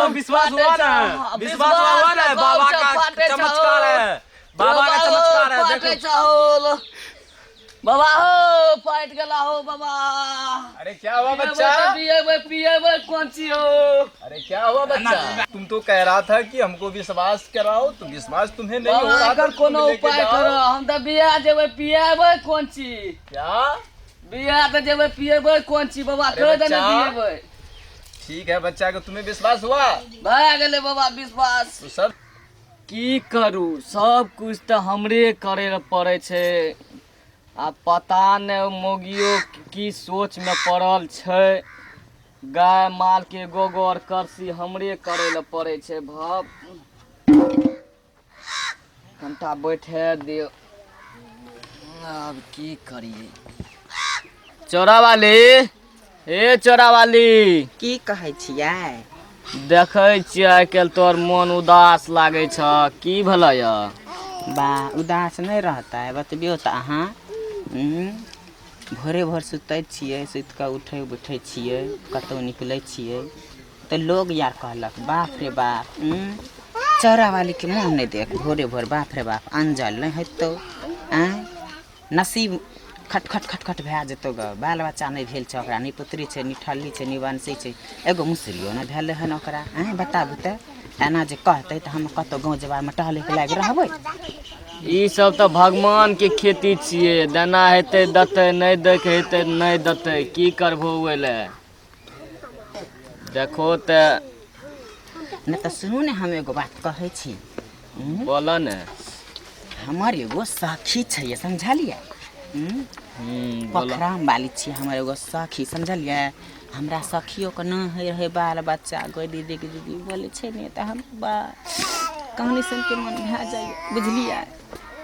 तो विश्वास हुआ ना, विश्वास हुआ ना, बाबा का चमत्कार है, बाबा का चमत्कार है। देखो बाबा हो, फाटि गेला हो बाबा। अरे क्या हुआ बच्चा? पिएबै पिएबै कोन चीज हो? अरे क्या हुआ बच्चा? तुम तो कह रहा था कि हमको विश्वास कराओ, तो विश्वास तुम्हें नहीं हो रहा था, कोनो उपाय करो, हम तो बिया जेबै पिएबै कोन चीज? क्या बिया तऽ जेबै पिएबै कोन चीज बाबा? कह देने पिएबै। ठीक है बच्चा, को तुम्हें विश्वास हुआ? भए गेलै बाबा विश्वास। तो सब की करू, सब कुछ तऽ हमरे करे लए पड़ै छै। आ पता नहि मौगियो की सोचमे पड़ल छै। गाय मालके गोबर करसी हमरे करे लए पड़ै छै। भब कनिटा बैठे दियौ, आब की करियै। चोरावाली, हे चोरावाली। की कहै छियै? देखै छियै आइ काल्हि तोहर मोन उदास लागै छ, की भेलै? बा, उदास नहि रहतै? बतबियौ तऽ अहाँ। भोरे भोर सुतै छियै, सुति कऽ उठै बैठै छियै, कतहु निकलै छियै तऽ लोग यार कहलक, बाप रे बाप, चौरावालीके मुँह नहि देख भोरे भोर, बाप रे बाप, अनजल नहि हेतौ, आँय, नसीब खटखट खटखट भए जेतौ गऽ। बाल बच्चा नहि भेल छै ओकरा, नहि पुत्री छै, निठल्ली छै, निवंशी छै, एगो मुसरियो नहि भेलै हन ओकरा। आँय, बताबू तऽ, एना जे कहतै तऽ हम कतहु गाँव जवारमे टहलैके लागि रहबै? ई सब तऽ भगवान के खेती छियै, देना हेतै देतै, नहि दैके हेतै नहि देतै। की करबो ओहि लए? देखो तऽ। नहि तऽ सुनू ने, हम एगो बात कहै छी। बोलऽ ने। हमर एगो सखी छै, समझलियै? पोखराम वाली छियै हमर एगो सखी, समझलियै? हमरा सखियोके नहि होइ रहै बाल बच्चा। गो दीदीके दीदी बोलै छै ने, तऽ हम बा कहानी सुनिके मन भए जाइए, बुझलियै?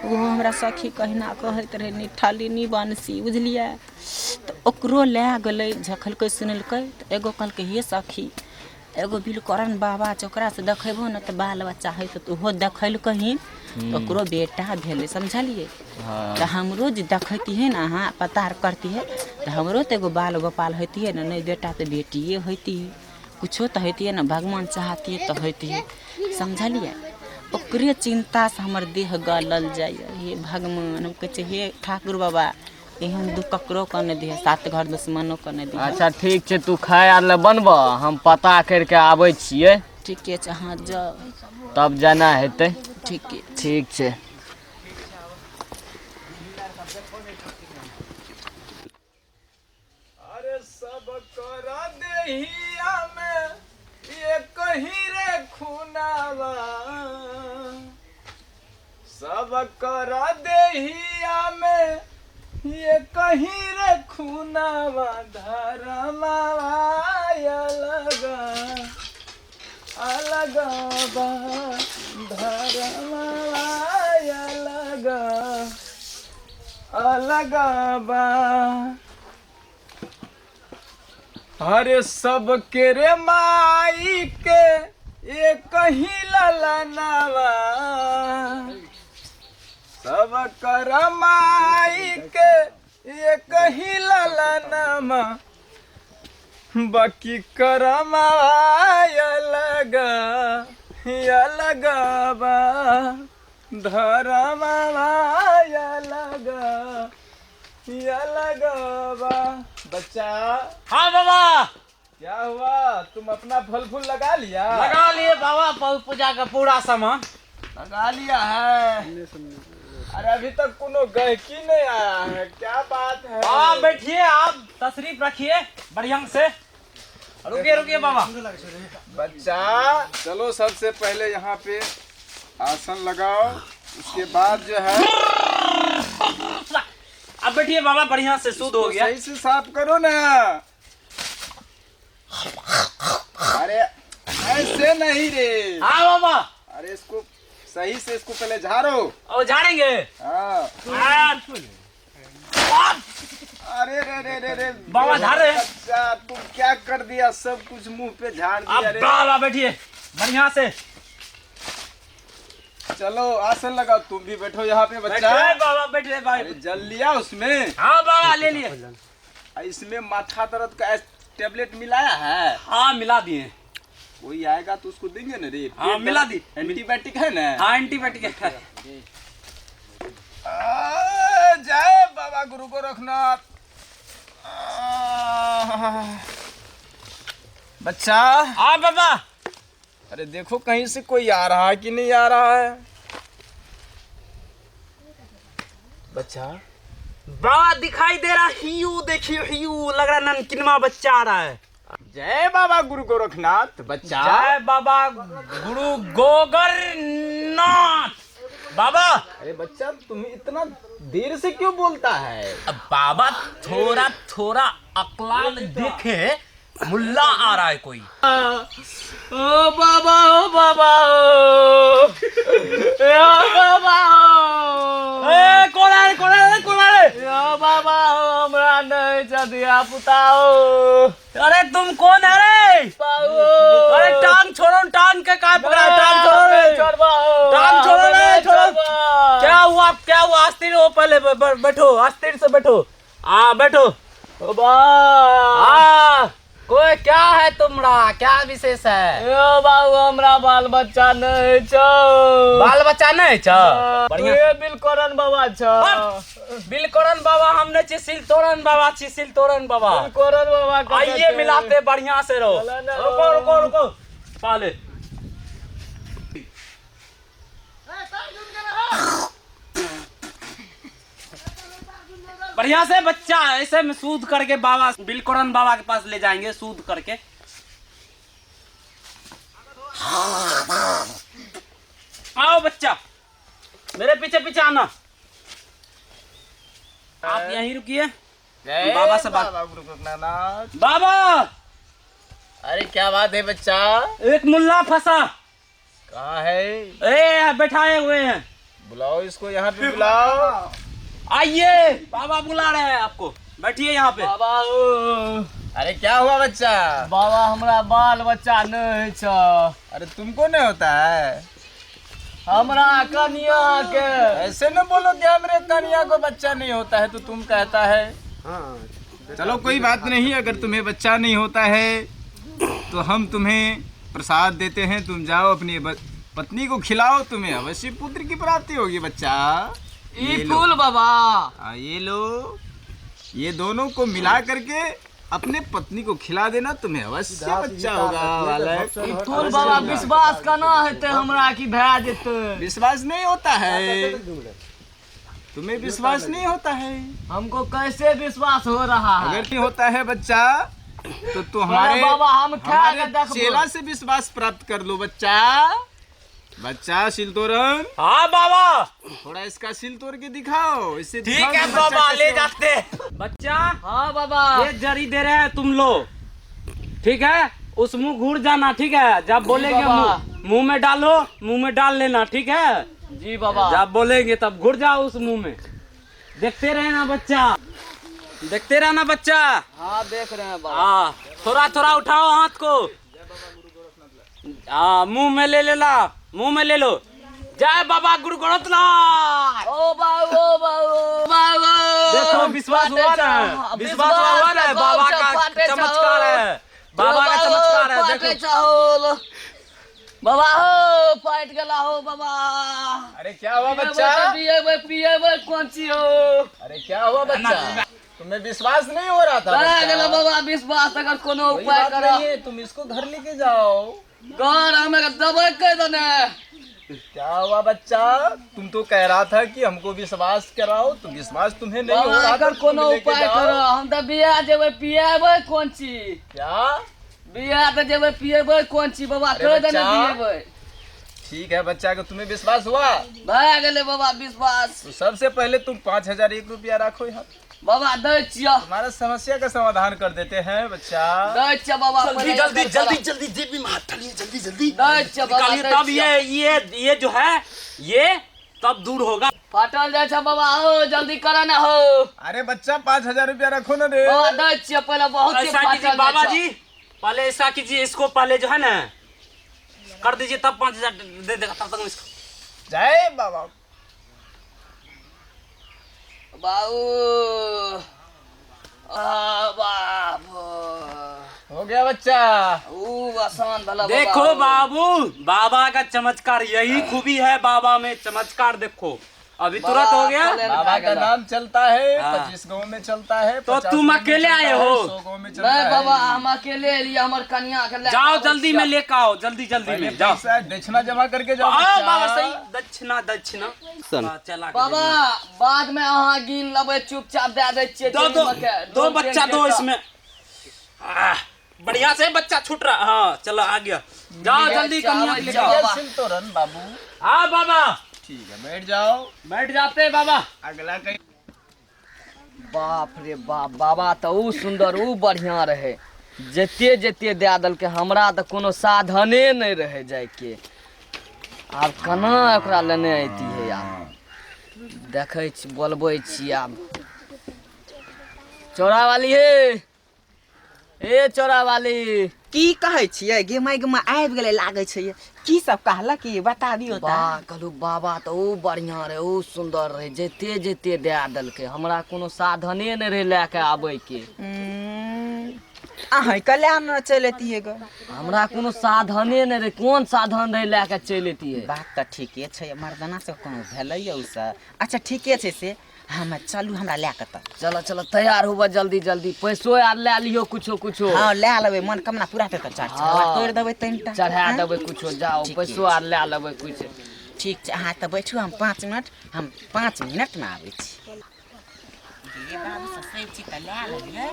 ओहो हमरा सखी कहिना कहैत रहै, निठल्ली निबंसी, बुझलियै? तऽ ओकरो लए गेलै, झखलकै सुनलकै तऽ एगो कहलकै, हे सखी, एगो बिलकरण बाबा छै, ओकरासँ देखेबहो ने तऽ बाल बच्चा हेतौ। तऽ ओहो देखेलकहिन तऽ ओकरो बेटा भेलै, समझलियै? तऽ हमरो जे देखैतियै ने अहाँ, पता आर करतियै तऽ हमरो तऽ एगो बाल गोपाल होइतियै ने। नहि बेटा तऽ बेटिए होइतियै, कुछो तऽ होइतियै ने। भगवान चाहतियै तऽ होइतियै, समझलियै? ओकरे चिन्तासँ हमर देह गलल जाइए। हे भगवान, हम कहै छियै, हे ठाकुर बाबा, एहन दुख ककरो के नहि दिहे, सात घर दुश्मनो के नहि दिहे। अच्छा ठीक छै, तू खाय आर लए बनबह, हम पता करि कऽ आबै छियै। ठीके छै, अहाँ जाउ। तब जाना हेतै। ठीके। ठीक छै। अरे सब कर देहिया में एक ही रे खुनावा, सब कर देहिया में एक ही रे खुनावा, धरमावा अलग अलग बा, धरमावा अलग अलग बा। अरे सबके रे माई के एक ही ललनवा, सब कर माई के एक ही ललनवा, बाकी करमा अलग अलग बा, धरमा अलग अलग बा। बच्चा। हाँ बाबा। क्या हुआ, तुम अपना फल फूल लगा लिया? लगा लिए बाबा, पूजा का पूरा सामान लगा लिया है। अरे अभी तक कोनो गहकी नहीं आया है, क्या बात है? आप बैठिए, आप तशरीफ रखिए बढ़िया से। रुकिए रुकिए बाबा। बच्चा चलो, सबसे पहले यहाँ पे आसन लगाओ, उसके बाद जो है अब बैठिए बाबा, बढ़िया से शुद्ध हो गया। सही से साफ करो ना। अरे ऐसे नहीं रे। हाँ बाबा। अरे इसको सही से, इसको पहले झाड़ो। और झाड़ेंगे। हाँ। अरे रे रे रे रे बाबा झाड़ रहे हैं। बच्चा, तुम क्या कर दिया, सब कुछ मुंह पे झाड़ दिया। अब अरे बाबा बैठिए बढ़िया से। चलो आसन लगाओ, तुम भी बैठो यहाँ पे बच्चा। बैठे बाबा, बैठे भाई। अरे जल लिया उसमें? हाँ बाबा, ले लिए। इसमें माथा दर्द का टेबलेट मिलाया है? हाँ, मिला दिए। कोई आएगा तो उसको देंगे ना रे। हाँ, मिला दी। एंटीबायोटिक है ना? हाँ, एंटीबायोटिक है। जय बाबा गुरु गोरखनाथ। बच्चा। हाँ बाबा। अरे देखो कहीं से कोई आ रहा है कि नहीं आ रहा है। बच्चा बड़ा दिखाई दे रहा है, हियू देखियो, हियू लग रहा है ननकिनवा बच्चा आ रहा है। जय बाबा गुरु गोरखनाथ। बच्चा जय बाबा गुरु गोगरनाथ। बाबा। अरे बच्चा तुम इतना देर से क्यों बोलता है? अब बाबा थोड़ा थोड़ा अकलान देखे, मुल्ला आ रहा है कोई। ओ बाबा, ओ बाबा, ओ ए बाबा, ओ ए कौन आ रे, कौन आ रे, कौन आ रे? यो बाबा, ओ हमरा नहीं छ धिया पुता ओ। अरे तुम कौन है रे? बाबू। अरे टांग छोड़ो, टांग के काय पकड़ा? टांग छोड़ो रे, छोड़बा, टांग छोड़ो रे, छोड़ो। क्या हुआ, क्या हुआ? अस्थिर हो पहले, बैठो, अस्थिर से बैठो। हाँ बैठो। ओ बा। हाँ कोई क्या है तुमरा, क्या विशेष है? यो बाबू हमरा बाल बच्चा नहीं छ। बाल बच्चा नहीं छ? बढ़िया। तुए बिलकरण बाबा छ। बिलकरण बाबा हमने छी, सिलतोरन बाबा छी, सिलतोरन बाबा। बिलकरण बाबा कतऽ आइए छै? मिलाते बढ़िया से रहो। चलो ना। रुको रुको रुको पहले। बढ़िया से बच्चा ऐसे में सूद करके बाबा बिलकरण बाबा के पास ले जाएंगे, सूद करके। आओ बच्चा मेरे पीछे पीछे आना। आप यहीं रुकिए। जय बाबा से बात। बाबा गुरु गोरखनाथ। बाबा। अरे क्या बात है बच्चा? एक मुल्ला फंसा। कहाँ है? ए बैठाए हुए हैं। बुलाओ इसको, यहाँ पे बुलाओ। आइए बाबा बुला रहे हैं आपको, बैठिए यहाँ पे। बाबा ओ। अरे क्या हुआ बच्चा? बाबा हमरा बाल बच्चा नहीं छ। अरे तुमको नहीं होता है? हमरा कनिया के। ऐसे न बोलो कि हमरे कन्या को बच्चा नहीं होता है तो तुम कहता है। चलो कोई बात नहीं, अगर तुम्हें बच्चा नहीं होता है तो हम तुम्हें प्रसाद देते हैं, तुम जाओ अपनी पत्नी को खिलाओ, तुम्हें अवश्य पुत्र की प्राप्ति होगी बच्चा। ई ये लो। फूल बाबा। हाँ, ये लो, ये दोनों को मिला करके अपने पत्नी को खिला देना, तुम्हें अवश्य बच्चा होगा बालक। ई फूल बाबा विश्वास केना हेतै हमरा कि भए जेतै? विश्वास नहीं होता है तुम्हें, विश्वास नहीं होता है। हमको कैसे विश्वास हो रहा है? अगर नहीं होता है बच्चा तो तू हमारे बाबा, हम खा के हमारे देखबो। चेला से विश्वास प्राप्त कर लो बच्चा। बच्चा सिलतोरन। हाँ बाबा। थोड़ा इसका सिल तोड़ के दिखाओ इसे। ठीक दिखाओ है कि बच्चा बाबा, कैसे ले होता जाते हैं। बच्चा। हाँ बाबा। ये जरी दे रहे हैं तुम लोग, ठीक है? उस मुंह घूर जाना, ठीक है? जब बोलेंगे बाबा। मुंह में डालो, मुंह में डाल लेना, ठीक है? जी बाबा। जब बोलेंगे तब घुर जाओ उस मुंह में। देखते रहना बच्चा, देखते रहना बच्चा। हाँ देख रहे हैं बाबा। हाँ थोड़ा थोड़ा उठाओ हाथ को। हाँ मुंह में ले लेना, मुंह में ले लो। जय बाबा गुरु गोरखनाथ। ओ बाबू, ओ बाबू, ओ बाबू। देखो विश्वास हुआ ना, विश्वास हुआ ना, बाबा का चमत्कार है, बाबा का चमत्कार है। देखो बाबा हो फाट गला हो बाबा। अरे क्या हुआ बच्चा? पिएबै पिएबै कौन चीज हो? अरे क्या हुआ बच्चा, तुम्हें विश्वास नहीं हो रहा था? भए गेलो बाबा विश्वास, अगर कोनो कोई उपाय बात करो। नहीं है, तुम इसको घर लेके जाओ। घर हमें दबाई कह देने। क्या हुआ बच्चा, तुम तो कह रहा था कि हमको विश्वास कराओ, तो विश्वास तुम्हें नहीं हो बाबा रहा था, अगर तुम कोनो लेके उपाय जाओ। करो, हम तऽ बिया जेबै पिएबै कोन चीज। क्या बिया तऽ जेबै पिएबै कोन चीज बाबा, अरे कह देने बच्चा। पिएबै। ठीक है बच्चा को तुम्हें विश्वास हुआ? भए गेलै बाबा विश्वास। तो सबसे पहले तुम 5001 रुपया रखो यहाँ, बाबा दै छियौ, तुम्हारा समस्या का समाधान कर देते हैं बच्चा। दै छियौ बाबा, जल्दी जल्दी जल्दी जल्दी जेबी में हाथ डालिए, जल्दी जल्दी दै छियौ बाबा, निकालिए, दै तब छियौ। ये जो है ये तब दूर होगा। फाटल जाइ छै बाबा हो, जल्दी कर ना हो। अरे बच्चा 5000 रुपया रखो ना रे। बाबा दै छियौ पहिले, बहुत ऐसा कीजिए फाटल बाबा जाइ छै। जी, पहले ऐसा कीजिए, इसको पहले जो है ना कर दीजिए, तब 5000 दे देगा, तब तक इसको। जय बाबा। बाबू आ बाबू हो गया बच्चा। ऊ आसान भला बाबा। देखो बाबू, बाबा का चमत्कार, यही खूबी है बाबा में, चमत्कार देखो अभी तुरंत हो गया। बाबा का नाम चलता है, हाँ। 25 गाँव में चलता है। तो 50 तुम गाँव में अकेले चलता आए है, हो? 100 गाँव में चलता नहीं है। बाबा, हम अकेले एलिए, हमर कनिया के ले जाओ आबै जल्दी छियै। में लेके आओ, जल्दी जल्दी पहले में जाओ। पैसा दक्षिणा जमा करके जाओ हाँ बच्चा। बाबा सही, दक्षिणा दक्षिणा हाँ, चला के बाबा बाद में अहाँ गिन लेबै, चुपचाप दए दै छियै। दो दो के, दो बच्चा दो इसमें। आह, बढ़िया से बच्चा छूट रहा। हाँ चलो आ गया, जाओ जल्दी कन्या के लेके आओ। बाबा। सिल तोरन बाबू। हाँ बाबा। ठीक है, बैठ जाओ। बैठ जाते हैं बाबा। अगला कहीं। बाप रे बाप, बाबा तऽ ऊ सुंदर ऊ बढ़िया रहे, जते जते दए देलकै, हमरा तऽ कोनो साधने नहि रहे जाइके। आब केना ओकरा लेने अयतियै? आब देखै छी, बोलबै छी आब। चौरा वाली हे, ए चौरा वाली। की कहै छियै गे माय? गे माय, आबि गेलै लागै छै। की सब कहलक ई बताबियौ तऽ। बा कहलू बाबा तऽ ऊ बढ़िया रहे, ऊ सुंदर रहे, जते जते दए देलकै, हमरा कोनो साधने नहि रहे लए के आबैके। अहीं के लए ने चलि अतियै ग। हमरा कोनो साधने नहि रहै, कोन साधन रहै लए के चलि अतियै? बात तऽ ठीके छै, मर्दाना सब कोनो भेलैए उ सब। अच्छा ठीके छै, से हम चलू हमरा लए कऽ तऽ। चलो चलो, तैयार होबऽ जल्दी जल्दी, पैसो आर लए लियौ कुछो कुछो। हँ लए लेबै, मनोकामना पूरा हेतै तऽ चढ़ हाँ। तोड़ि देबै तनिटा। चढ़ा आँय? देबै कुछो, जाओ। ठीके पैसो छै। आर लए लेबै कुछ। ठीक छै, अहाँ तऽ बैठू, हम 5 मिनट, हम 5 मिनटमे आबै छी। गे बाबू सब सब चीज तऽ लए लेलियै,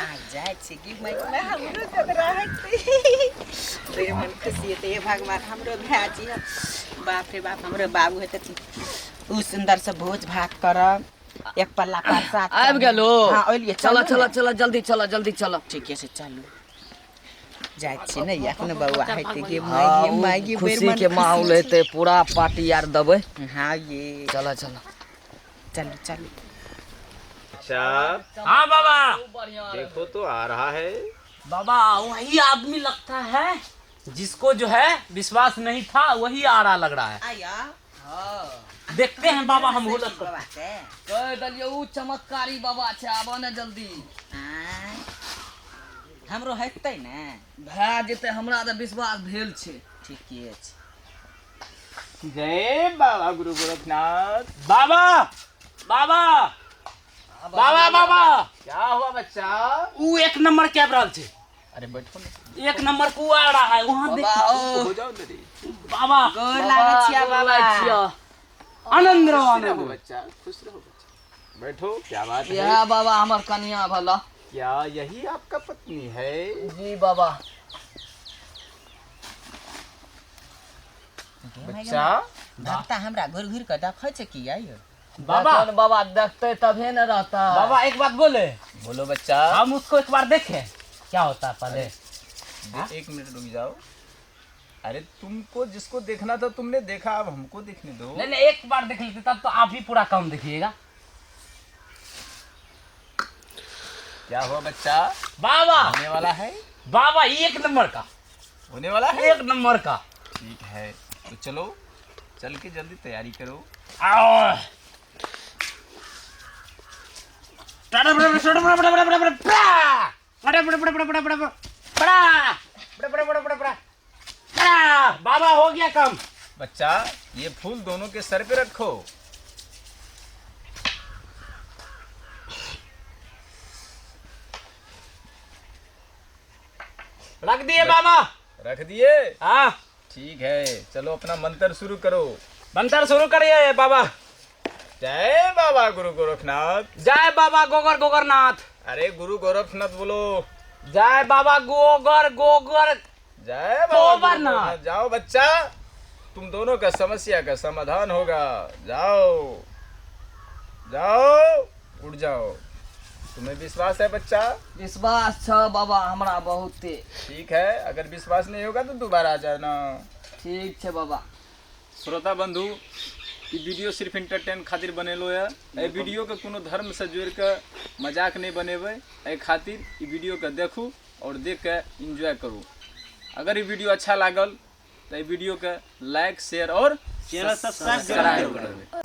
आ जाइ छी। गे माय माय, हमरो सब रहतै, मन खुशी हेतै। हे भगवान, हमरो भए जी, बाप रे बाप, हमरो बाबू हेतै, उ सुन्दर से भोज भात करब, एक पल्ला प्रसाद। आबि गेलो? हँ एलियै। चलो। चलू चलो ने। चलो जल्दी चलो, जल्दी चलो। ठीके छै, चलू जाइ छी ने, एखनो बौआ हेतै गे हाँ, माय गे उ माय गे, बड़ खुशी मन के माहौल खुशी हेतै, पूरा पार्टी आर देबै। छै। हाँ ये। चलो चलो। चलू चलू। अच्छा। हाँ बाबा। देखो तो आ रहा है। बाबा, वही आदमी लगता है जिसको जो है विश्वास नहीं था, वही आ रहा लग रहा है। आया। देखते हैं बाबा, हम हो बाबा के कहि देलियै, ऊ चमत्कारी बाबा छै, आबऽ ने जल्दी। आँय, हमरो हेतै ने? भए जेतै, हमरा तऽ विश्वास भेल छै। ठीके छै। जय बाबा गुरु गोरखनाथ। बाबा बाबा बाबा बाबा। क्या हुआ बच्चा? ऊ एक नंबर के आबि रहल छै। अरे बैठो ना। एक नंबर को आ रहा है वहाँ देख। बाबा ओ। हो जाओ मेरी। बाबा। गोर लागै छियै गोर बाबा। लागै छियै। आनंद रहो, खुश आनंद रहो रहो। बच्चा, खुश रहो बच्चा, बैठो। क्या बात है? इएह बाबा हमर कनिया भला। क्या यही आपका पत्नी है? जी बाबा। बच्चा। भक्ता हमरा घुरि घुरि कऽ देखै छै की आइयो? बाबा। देखो ने बाबा, देखते तभे ने रहता। बाबा, एक बात बोले? बोलो बच्चा। हम उसको एक बार देखें, क्या होता है पहले? एक मिनट रुक जाओ। अरे तुमको जिसको देखना था तुमने देखा, अब हमको देखने दो। नहीं नहीं, एक बार देख लेते तब तो आप ही पूरा काम देखिएगा। क्या हुआ बच्चा? बाबा। होने वाला है? बाबा, एक नंबर का। होने वाला है? एक नंबर का। ठीक है, तो चलो, चल के जल्दी तैयारी करो। आओ। बड़ा बड़ा बड़ा बड़ा बड़ा बड़ा बड़ा बड़ा बड़ा बड़ा बड़ा बड़ा बड़ा बड़ा बड़ा बड़ा बड़ा बड़ा। बाबा, हो गया काम। बच्चा, ये फूल दोनों के सर पे रखो। रख दिए बाबा। रख दिए? हाँ। ठीक है, चलो अपना मंत्र शुरू करो। मंत्र शुरू करिए बाबा। जय बाबा गुरु गोरखनाथ। जय बाबा गोगर गोगरनाथ। अरे गुरु गोरखनाथ बोलो। जय बाबा गोगर गोगर जय बाबा गुरु गोबरनाथ। गोरखनाथ। जाओ बच्चा, तुम दोनों का समस्या का समाधान होगा। जाओ जाओ, उठ जाओ। तुम्हें विश्वास है बच्चा? विश्वास छ बाबा हमरा बहुते। ठीक है, अगर विश्वास नहीं होगा तो दोबारा आ जाना। ठीक छै बाबा। श्रोता बंधु, ई वीडियो सिर्फ इंटरटेन खातिर बनेलो है। एहि वीडियो के कोनो धर्म से जोड़ के मजाक नहीं बनेबै। एहि खातिर ई वीडियो के देखू और देख के एंजॉय करू। अगर ई वीडियो अच्छा लागल तऽ ई वीडियो के लाइक, शेयर और चैनल सब्सक्राइब जरूर करबै।